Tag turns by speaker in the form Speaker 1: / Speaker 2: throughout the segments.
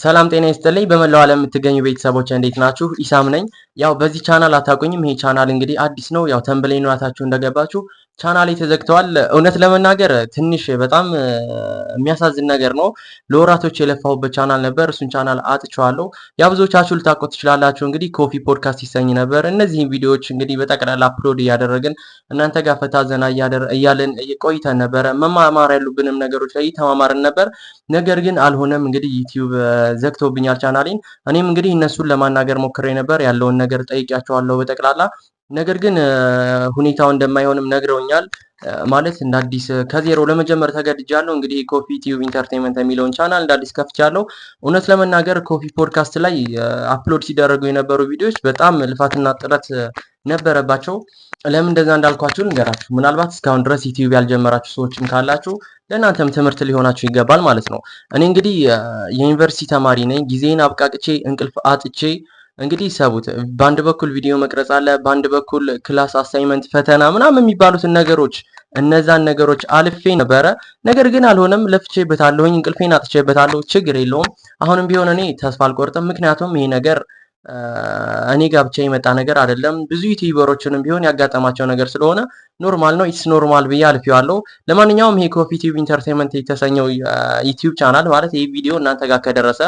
Speaker 1: ሰላም ጤና ይስጥልኝ። በመላው ዓለም የምትገኙ ቤተሰቦች እንዴት ናችሁ? ኢሳም ነኝ። ያው በዚህ ቻናል አታውቁኝም። ይሄ ቻናል እንግዲህ አዲስ ነው። ያው thumbnail ኡን አይታችሁ እንደገባችሁ ቻናሌ ተዘግተዋል። እውነት ለመናገር ትንሽ በጣም የሚያሳዝን ነገር ነው። ለወራቶች የለፋሁበት ቻናል ነበር። እሱን ቻናል አጥቼዋለሁ። ያው ብዙዎቻችሁ ልታውቁት ትችላላችሁ። እንግዲህ ኮፊ ፖድካስት ይሰኝ ነበር። እነዚህን ቪዲዮዎች እንግዲህ በጠቅላላ upload እያደረግን እናንተ ጋር ፈታ ዘና እያልን ቆይተን ነበረ። መማማር ያሉብንም ነገሮች ላይ ተማማርን ነበር። ነገር ግን አልሆነም። እንግዲህ ዩቲዩብ ዘግቶብኛል ቻናሌን። እኔም እንግዲህ እነሱን ለማናገር ሞክሬ ነበር። ያለውን ነገር ጠይቂያቸዋለሁ በጠቅላላ፣ ነገር ግን ሁኔታው እንደማይሆንም ነግረውኛል። ማለት እንደ አዲስ ከዜሮ ለመጀመር ተገድጃለሁ። እንግዲህ ኮፊ ቲዩብ ኢንተርቴንመንት የሚለውን ቻናል እንደ አዲስ ከፍቻለሁ። እውነት ለመናገር ኮፊ ፖድካስት ላይ upload ሲደረጉ የነበሩ ቪዲዮዎች በጣም ልፋትና ጥረት ነበረባቸው። ለምን እንደዛ እንዳልኳችሁ ልንገራችሁ። ምናልባት እስካሁን ድረስ ዩቲዩብ ያልጀመራችሁ ሰዎችም ካላችሁ ለእናንተም ትምህርት ሊሆናችሁ ይገባል ማለት ነው። እኔ እንግዲህ የዩኒቨርሲቲ ተማሪ ነኝ። ጊዜን አብቃቅቼ እንቅልፍ አጥቼ እንግዲህ ሰቡት፣ በአንድ በኩል ቪዲዮ መቅረጽ አለ፣ በአንድ በኩል class assignment፣ ፈተና ምናምን የሚባሉትን ነገሮች፣ እነዛን ነገሮች አልፌ ነበረ። ነገር ግን አልሆነም። ለፍቼበታለሁኝ፣ እንቅልፌን አጥቼበታለሁ። ችግር የለውም። አሁንም ቢሆን እኔ ተስፋ አልቆርጥም። ምክንያቱም ይሄ ነገር እኔ ጋር ብቻ የመጣ ነገር አይደለም። ብዙ ዩቲዩበሮችንም ቢሆን ያጋጠማቸው ነገር ስለሆነ normal ነው። It's normal ብዬ አልፌዋለሁ። ለማንኛውም ይሄ ኮፊ ቲዩብ ኢንተርቴንመንት የተሰኘው ዩቲዩብ ቻናል፣ ማለት ይህ ቪዲዮ እናንተ ጋር ከደረሰ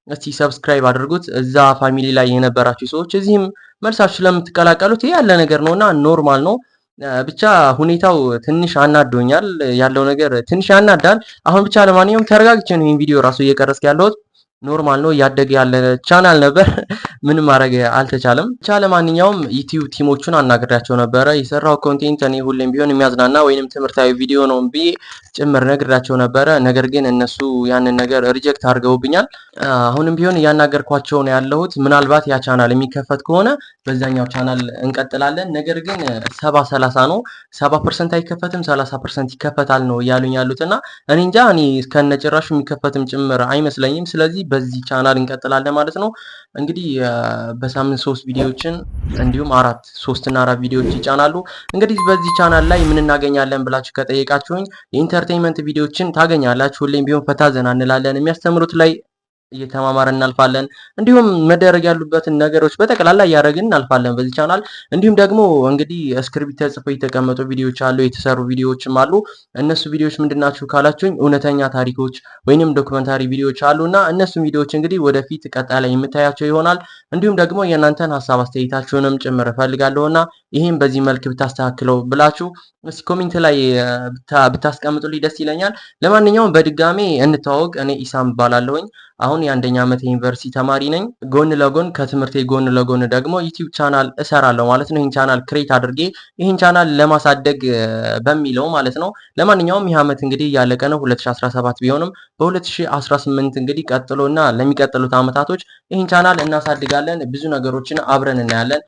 Speaker 1: እስቲ subscribe አድርጉት። እዛ family ላይ የነበራችሁ ሰዎች እዚህም መልሳችሁ ስለምትቀላቀሉት ይሄ ያለ ነገር ነውና normal ነው። ብቻ ሁኔታው ትንሽ አናዶኛል። ያለው ነገር ትንሽ ያናዳል። አሁን ብቻ ለማንኛውም ተረጋግቼ ነው ይህን ቪዲዮ ራሱ እየቀረጽኩ ያለሁት። Normal ነው። እያደገ ያለ ቻናል ነበር። ምንም ማድረግ አልተቻለም። ብቻ ለማንኛውም ዩቲዩብ team ኦቹን አናግሬያቸው ነበረ። የሰራው content እኔ ሁሌም ቢሆን የሚያዝናና ወይንም ትምህርታዊ ቪዲዮ ነው ብዬ ጭምር ነግሬያቸው ነበረ። ነገር ግን እነሱ ያንን ነገር reject አድርገውብኛል። አሁንም ቢሆን እያናገርኳቸው ነው ያለሁት። ምናልባት ያ ቻናል የሚከፈት ከሆነ በዛኛው ቻናል እንቀጥላለን። ነገር ግን 70-30 ነው። 70% አይከፈትም፣ 30% ይከፈታል ነው እያሉኝ ያሉት እና እኔ እንጃ፣ እኔ ከነጭራሹ የሚከፈትም ጭምር አይመስለኝም። ስለዚህ በዚህ ቻናል እንቀጥላለን ማለት ነው። እንግዲህ በሳምንት ሶስት ቪዲዮዎችን እንዲሁም አራት፣ ሶስት እና አራት ቪዲዮዎች ይጫናሉ። እንግዲህ በዚህ ቻናል ላይ ምን እናገኛለን ብላችሁ ከጠየቃችሁኝ የ entertainment ቪዲዮዎችን ታገኛላችሁ። ሁሌም ቢሆን ፈታ ዘና እንላለን። የሚያስተምሩት ላይ እየተማማርን እናልፋለን። እንዲሁም መደረግ ያሉበትን ነገሮች በጠቅላላ እያደረግን እናልፋለን በዚህ ቻናል። እንዲሁም ደግሞ እንግዲህ script ተጽፈው የተቀመጡ ቪዲዮዎች አሉ፣ የተሰሩ ቪዲዮዎችም አሉ። እነሱ ቪዲዮዎች ምንድናቸው ካላችሁኝ እውነተኛ ታሪኮች ወይንም documentary ቪዲዮዎች አሉ እና እነሱ ቪዲዮዎች እንግዲህ ወደፊት ቀጣይ ላይ የምታያቸው ይሆናል። እንዲሁም ደግሞ የእናንተን ሀሳብ አስተያየታችሁንም ጭምር እፈልጋለሁ እና ይህም በዚህ መልክ ብታስተካክለው ብላችሁ እስኪ comment ላይ ብታስቀምጡልኝ ደስ ይለኛል። ለማንኛውም በድጋሜ እንተዋወቅ። እኔ ኢሳም እባላለሁኝ። አሁን የአንደኛ ዓመት የዩኒቨርሲቲ ተማሪ ነኝ። ጎን ለጎን፣ ከትምህርቴ ጎን ለጎን ደግሞ ዩቲዩብ ቻናል እሰራለሁ ማለት ነው። ይህን ቻናል create አድርጌ ይህን ቻናል ለማሳደግ በሚለው ማለት ነው። ለማንኛውም ይህ ዓመት እንግዲህ እያለቀ ነው፣ 2017 ቢሆንም በ2018 እንግዲህ ቀጥሎና ለሚቀጥሉት ዓመታቶች ይህን ቻናል እናሳድጋለን። ብዙ ነገሮችን አብረን እናያለን።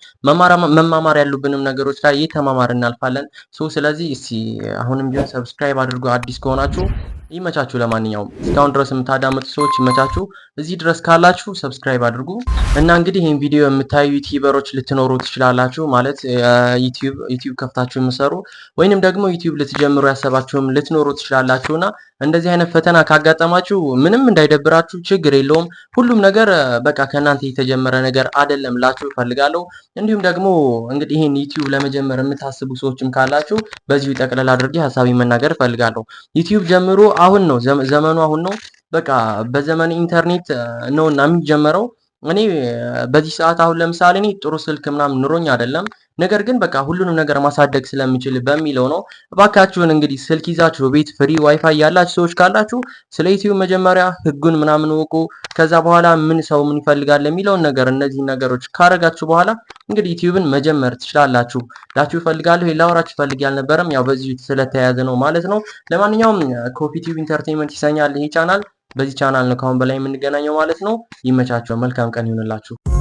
Speaker 1: መማማር ያሉብንም ነገሮች ላይ እየተማማርን እናልፋለን። So ስለዚህ እስቲ አሁንም ቢሆን subscribe አድርጉ አዲስ ከሆናችሁ። ይመቻችሁ። ለማንኛውም እስካሁን ድረስ የምታዳምጡ ሰዎች ይመቻችሁ። እዚህ ድረስ ካላችሁ subscribe አድርጉ እና እንግዲህ ይህን ቪዲዮ የምታዩ ዩቲዩበሮች ልትኖሩ ትችላላችሁ። ማለት ዩቲዩብ ከፍታችሁ የምትሰሩ ወይንም ደግሞ ዩቲዩብ ልትጀምሩ ያሰባችሁም ልትኖሩ ትችላላችሁ እና እንደዚህ አይነት ፈተና ካጋጠማችሁ ምንም እንዳይደብራችሁ፣ ችግር የለውም። ሁሉም ነገር በቃ ከእናንተ የተጀመረ ነገር አይደለም ላችሁ እፈልጋለሁ። እንዲሁም ደግሞ እንግዲህ ይህን ዩቲዩብ ለመጀመር የምታስቡ ሰዎችም ካላችሁ በዚሁ ጠቅለል አድርጌ ሀሳቤን መናገር እፈልጋለሁ። ዩቲዩብ ጀምሩ። አሁን ነው ዘመኑ፣ አሁን ነው። በቃ በዘመን ኢንተርኔት ነውና የሚጀመረው። እኔ በዚህ ሰዓት አሁን ለምሳሌ እኔ ጥሩ ስልክ ምናምን ኑሮኝ አይደለም፣ ነገር ግን በቃ ሁሉንም ነገር ማሳደግ ስለምችል በሚለው ነው። እባካችሁን እንግዲህ ስልክ ይዛችሁ ቤት free WiFi ያላችሁ ሰዎች ካላችሁ ስለ ዩቲዩብ መጀመሪያ ህጉን ምናምን እወቁ። ከዛ በኋላ ምን ሰው ምን ይፈልጋል የሚለውን ነገር፣ እነዚህን ነገሮች ካረጋችሁ በኋላ እንግዲህ ዩቲዩብን መጀመር ትችላላችሁ ላችሁ እፈልጋለሁ። ላወራችሁ ፈልጌ አልነበረም፣ ያው በዚሁ ስለተያያዘ ነው ማለት ነው። ለማንኛውም ኮፊ ቲዩብ ኢንተርቴንመንት ይሰኛል ይሄ ቻናል። በዚህ ቻናል ነው ከአሁን በላይ የምንገናኘው ማለት ነው። ይመቻችሁ። መልካም ቀን ይሁንላችሁ።